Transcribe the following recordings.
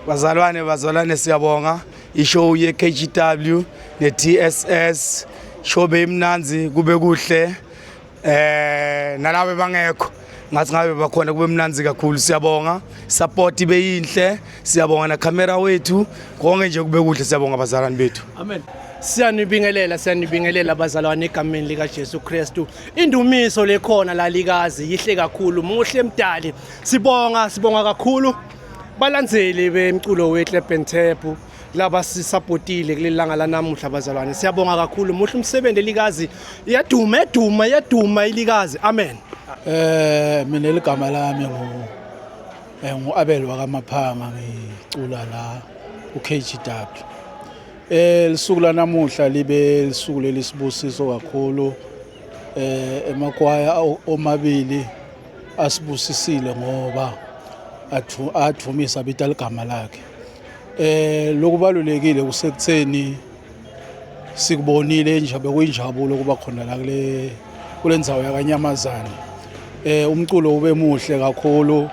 Bazalwane, bazalwane, siyabonga ishow ye-KGW ne-TSS. Show beyimnanzi, kube kuhle, nalabo bangekho ngathi ngabe bakhona, kube mnanzi kakhulu. Siyabonga, support beyinhle, siyabonga na camera wethu, konke nje kube kuhle. Siyabonga bazalwane bethu. Amen. Siyanibingelela, siyanibingelela bazalwane egameni lika Jesu Kristu. Indumiso lekhona lalikazi yihle kakhulu, muhle mdali. Sibonga, sibonga kakhulu balandzeli bemculo weClap and Tap laba sisupportile kuleli langa lanamuhla bazalwane. Siyabonga kakhulu, muhle umsebenzi elikazi. Iyaduma, eduma, iyaduma ilikazi. Amen. Mina ligama lami ngu Abel wakaMaphanga, ngicula la uKGW. Lisuku lanamuhla libe lisuku lelisibusiso kakhulu, emakwaya omabili asibusisile ngoba advumisa bita ligama lakhe. Lokubalulekile kusekutheni sikubonile nje bekuyinjabulo kuba khona la kule ndzawo yakanyamazane. Umculo ube muhle kakhulu.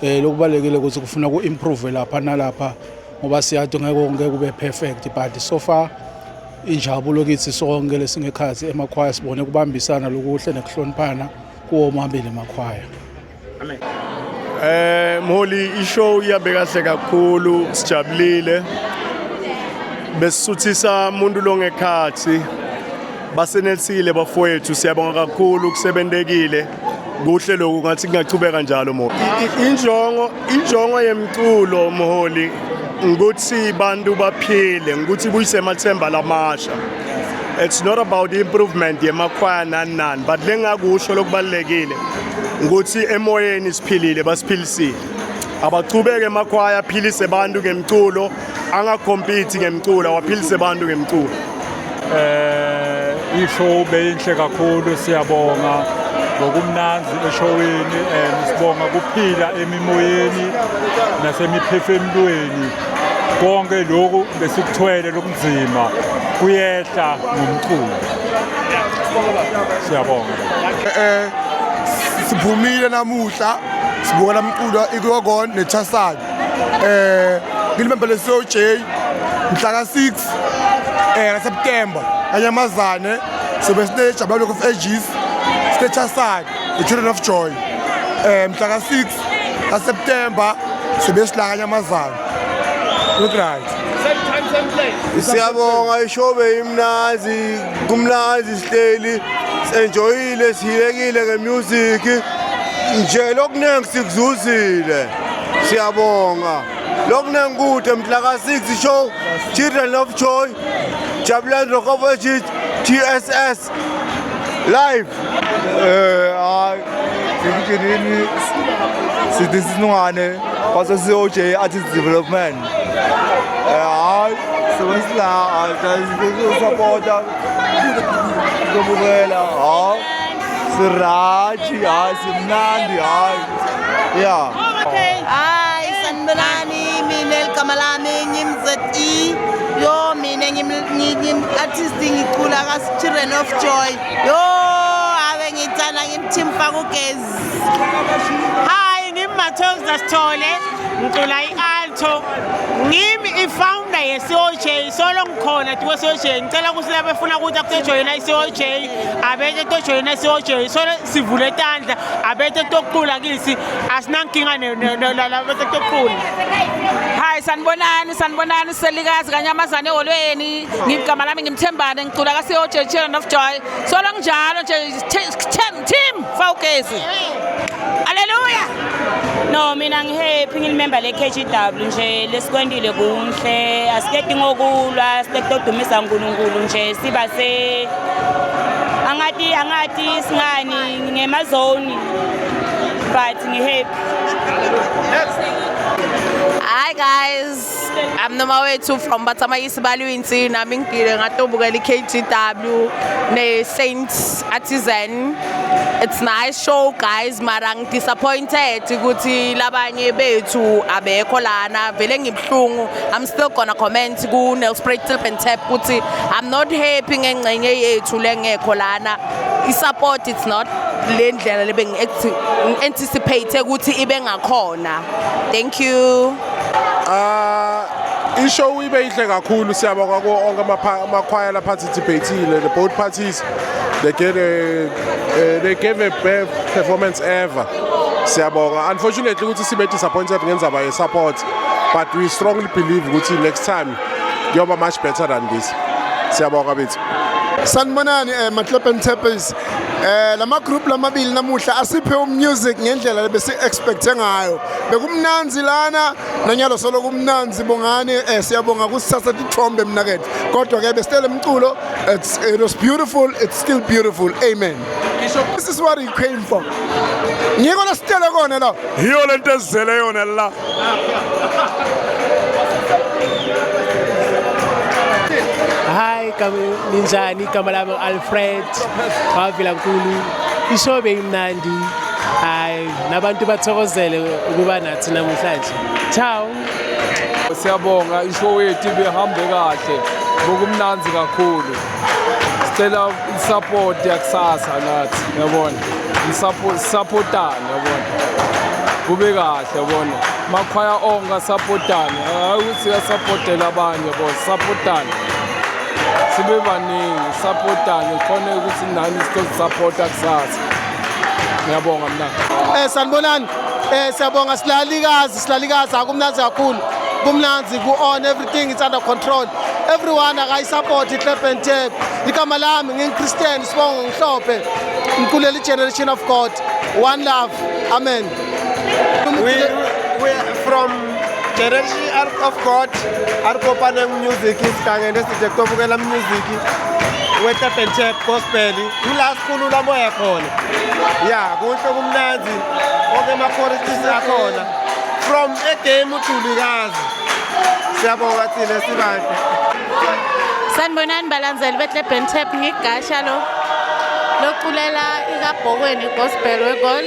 Lokubalekile ukuthi kufuna ku-improve lapha nalapha ngoba siyathi ngeke konke kube perfect, but so far injabulo kithi sonke lesingekhathi emakhwaya sibone kubambisana lokuhle nekuhloniphana kuwo omabili emakhwaya. Mholi, ishow ihambe kahle kakhulu, sijabulile. Besisuthisa umuntu longekhathi. Basenethile bafowethu, siyabonga kakhulu, kusebentekile. Kuhle lokhu, ngathi kungachubeka njalo mo. Injongo yemculo, mholi, ukuthi bantu baphile, ukuthi buyise amathemba lamasha. It's not about the improvement yemakhwaya nani nani, but lengakusho lokubalekile ukuthi emoyeni siphilile, basiphilisile. Abachubeke emakhwaya aphilise abantu ngemculo, angacompete ngemculo, awaphilise abantu ngemculo. Ishow beyinhle kakhulu, siyabonga ngokumnanzi eshowini and sibonga kuphila emimoyeni nasemiphefumulweni. Konke lokhu besikuthwele lokunzima kuyehla ngomculo. Siyabonga. Siphumile namuhla sibukela umculo iKogon neChasani. Ngilimember leSOJ mhla ka6 kaSeptember kanyamazane sobe sine Jabulani of Ages, sine Chasani, the Children of Joy. Mhla ka6 kaSeptember sobe sila kanyamazane. Look right. Same time, same place. Siyabonga, ishow beyimnanzi, kumnanzi, sihleli enjoyile, sihilekile ngemusic nje, lokuningi sikuzuzile, siyabonga. Lokuningi kude mhla ka-6 show Children of Joy, Jabulani Rock of Ages, TSS live. Hayi, sikutshenini sithi sinungane kwase COJ Artist Development. Hayi, sebenzisa la supporta sizobukela. Hayi, sirachi, hayi, simnandi, hayi, yeah. Hayi, sanibonani, mina igama lami ngimZE. Yo, mina ngim artist, ngicula ka Children of Joy. Yo, ave ngithanda ngimteam faka ugezi. Hi, ngimMathoza Sithole, ngicula i-alto. Ngimi i-founder ye-COJ, solo ngikhona tuwe COJ. Ngicela ukuthi laba befuna ukuthi akutojoyina i-COJ, abete tojoyina i-COJ. Solo sivule tandla, abete tokucula kithi, asinankinga nalaba bete tokucula. Hayi, sanibonani, sanibonani selikazi kanyamazane eholweni. Ngigama lami ngimthembane, ngicula ka COJ Children of Joy. Solo nginjalo nje, team team fawugezi. Hallelujah. No, mina ngihappy, ngilimember le-KGW nje. Lesikwendile kunhle, asikedi ngokulwa, sikede uNkulunkulu nje, siba se angati singani ngemazoni, but ngihappy. Hi guys, I'm Nomawethu from Batsamayisi Balwinsi. Nami ngigile ngatobukela i-KGW ne Saints Artisan. It's nice show guys, mara ngi-disappointed ukuthi labanye bethu abekho lana. Vele ngibhlungu. I'm still gonna comment ku Nelspruit Tip and Tap ukuthi I'm not happy ngengcenye yethu lengekho lana. I-support, it's not le ndlela lebe ngi-anticipate ukuthi ibe ngakhona. Thank you. Ishow ibe inhle kakhulu, siyabonga kuwo onke amakhwaya la participate-ile. The both parties, they gave a best performance ever. Siyabonga. Unfortunately ukuthi sibe disappointed ngenzaba ye-support, but we strongly believe ukuthi next time kuyoba much better than this. Siyabonga bethu. Sanibonani Maclap and Tappers. Lama group lamabili namuhla asiphe umusic ngendlela lebesi expecte ngayo. Bekumnanzi lana nanyalo solo kumnanzi bongani, siyabonga kusithatha tithombe mnakethu. Kodwa ke besitele umculo, it was beautiful, it's still beautiful. Amen. This is what he came for. Ngiko lasitele kona la. Yiyo lento esizele yona la. Hi, ninjani? Igama lami Alfred Wavilankulu. Ishow beyimnandi. Hayi, nabantu bathokozele ukuba nathi namhlanje. Ciao. Siyabonga, ishow yethu ibihambe kahle, bokumnanzi kakhulu. Sicela isupport yakusasa nathi, yabona. Isupport, supportane, yabona. Kube kahle, yabona. Makhwaya onke asupportane, hayi ukuthi asupportele abanye, yabo, supportane. Sibe baningi, supportane, khona ukuthi nani sizosupporta kusasa. Ngiyabonga mina. Sanibonani. Siyabonga, silalikazi, silalikazi, akumnanzi kakhulu. Kumnanzi ku on, everything is under control. Everyone akayisupport iClap and Tap. Igama lami ngingiChristian Sibongo Ngihlophe. Ngiculela iGeneration of God. One love. Amen. We from Generation of God, Arkopaneng Music isigangene sije kutobukela music we-Clap and Tap gospel. Kula sikhulula moya khona. Ya, kuhle kumnanzi. Onke ama-choristers akhona. From egame uJulikazi. Siyabonga thina sibahle. Sanibonani balandzeli beClap and Tap, ngigasha lo loculela ikabhokweni gospel wegol.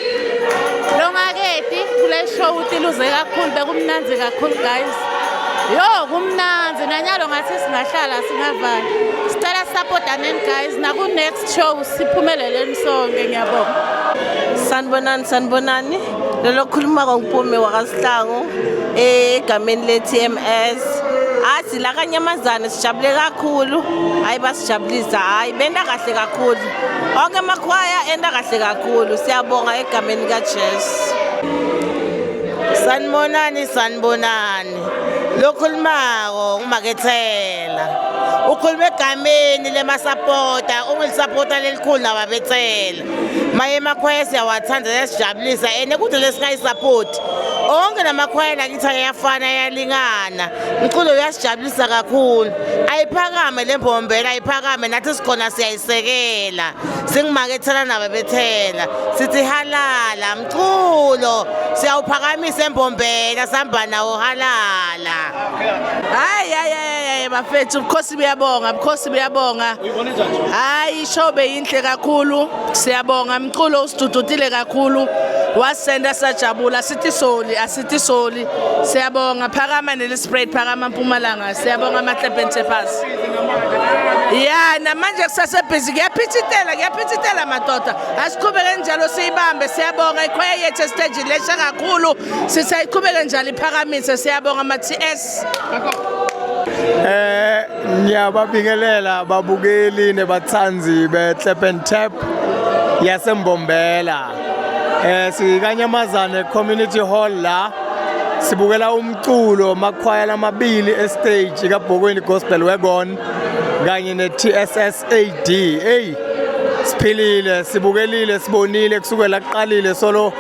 Longaketi kule show utiluze kakhulu, bekumnanzi kakhulu guys. Yo, kumnanzi nanyalo ngathi singahlala singavala. Sicela support anen guys, naku next show siphumeleleni sonke, ngiyabonga. Sanibonani, sanibonani. Lelo khuluma ngoMpume wakaSihlangu egameni le-TMS. Athi la kaNyamazane sijabule kakhulu. Hayi, basijabulisa, hayi benda kahle kakhulu. Onke amakhwaya enda kahle kakhulu. Siyabonga egameni kaJesu. Sanibonani, sanibonani. Lokhulumako ngumakethela. Ukhuluma egameni lemasapota, ungilisapota lelikhulu nababethela. Maye emakhwaya siyawathanda, siyasijabulisa ene kude lesingayisapoti. Onke namakhwaya lakithi ayafana, ayalingana. Umculo uyasijabulisa kakhulu. Ayiphakame le mbombela, ayiphakame, nathi sikhona siyayisekela. Singumakethela nababethela. Sithi halala mculo, siyawuphakamisa embombela, sihamba nawo halala. Hayi hayi hayi bafethu, ubukhosi buyabonga, ubukhosi buyabonga. Hayi, ishow beyinhle kakhulu. Siyabonga, umculo usidudutile kakhulu. Wasenda sajabula, sithi soli, asithi soli. Siyabonga, phakama nelispread, phakama Mpumalanga. Siyabonga ama-Clap and Tappers. Ya, namanje kusasebhizi, kuyaphithitela, kuyaphithitela madoda. Asiqhubeke njalo siyibambe, siyabonga ikhwaya yethu estage lesha kakhulu. Sithi ayiqhubeke njalo iphakamise, siyabonga ama-TS. Ngiyababingelela babukeli nebatsanzi be-Clap and Tap yaseMbombela. Sikanyamazane Community Hall la sibukela umculo makhwaya lamabili estage kaBhokweni Gospel Wagon kanye ne-TSSAD. Hey, siphilile, sibukelile, sibonile kusukela kuqalile solo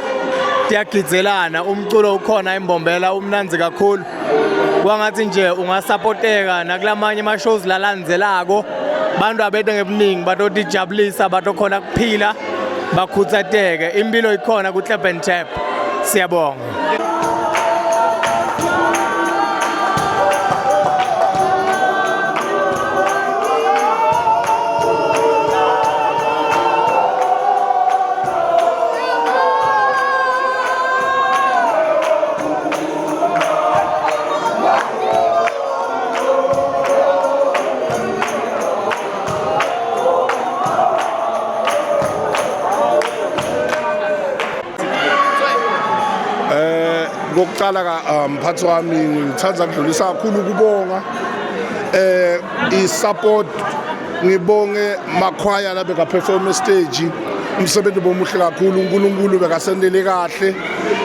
tiyagidzelana, umculo ukhona eMbombela umnanzi kakhulu. Kwangathi nje ungasupporteka nakulamanye ama-shows lalandzelako, bantu abete ngebuningi batotijabulisa, batokhona kuphila, bakhuthateke, impilo ikhona ku-Clap and Tap. Siyabonga. Kokuqala ka mphathi wami, ngithanda kudlulisa kakhulu ukubonga i-support, ngibonge makhwaya la beka perform stage. Umsebenzi bomuhle kakhulu, uNkulunkulu bekasendele kahle,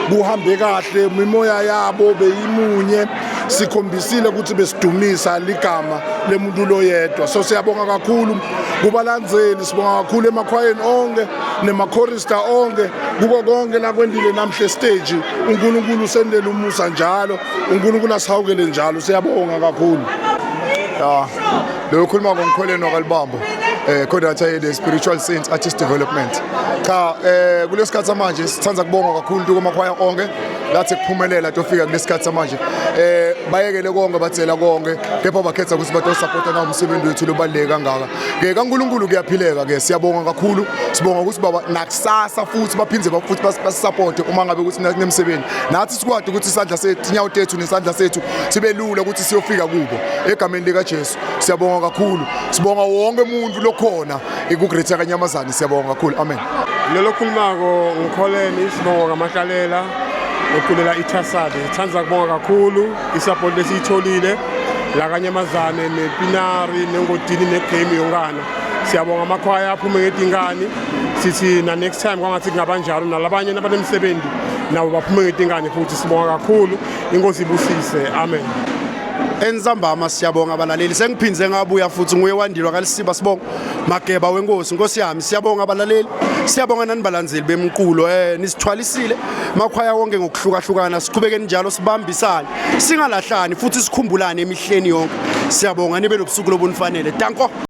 kuhambe kahle, imimoya yabo beyimunye, sikhombisile ukuthi besidumisa ligama lemuntu loyedwa. So siyabonga kakhulu kubalandzeli, sibonga kakhulu emakhwayeni onke nemakhorista onke kuko konke lakwendile namhle stage. uNkulunkulu usendele umusa njalo, uNkulunkulu asihawukele njalo, siyabonga kakhulu. Ya, lo ukhuluma ngoNgikholeni wakalibambo, coordinator ye Spiritual Saints Artist Development. Cha, kulesikhathi samanje sithanda kubonga kakhulu kumakhwaya onke lathi kuphumelela tofika kulesikhathi samanje. Bayekele konke, bathela konke, kepha bakhetha ukuthi batosupporta nawo umsebenzi wethu lobaluleke kangaka. Ke kaNkulunkulu kuyaphileka ke, siyabonga kakhulu. Sibonga ukuthi baba nakusasa futhi baphindze futhi basisupport uma ngabe ukuthi kunemsebenzi. Nathi sikwadi ukuthi isandla sethu, inyawo tethu nesandla sethu sibe lula ukuthi siyofika kubo. Egameni lika Jesu siyabonga kakhulu. Sibonga wonke umuntu lokhona iku Greater Kanyamazane, siyabonga kakhulu. Amen. Lelo khulumako ngikholeni sibongo kaMahlalela oculela iThasade. Sithanda kubonga kakhulu isupport lesiyitholile la Kanyamazane nePinari neNgodini negame yonkana. Siyabonga amakhwaya aphume ngetinkani, sithi na next time kwangathi kungabanjalo, nalabanye nabanemsebenzi nabo baphume ngetinkani futhi. Sibonga kakhulu, inkosi ibusise, amen. Enzambama siyabonga abalaleli, sengiphinze ngabuya futhi, nguye wandilwa kalisiba, sibonga Mageba wenkosi, nkosi yami. Siyabonga abalaleli, siyabonga nani balandzeli bemculo, nisithwalisile makhwaya wonke ngokuhlukahlukana. Siqhubeke njalo, sibambisane, singalahlani futhi sikhumbulane emihleni yonke. Siyabonga, nibe nobusuku lobunifanele. Danko.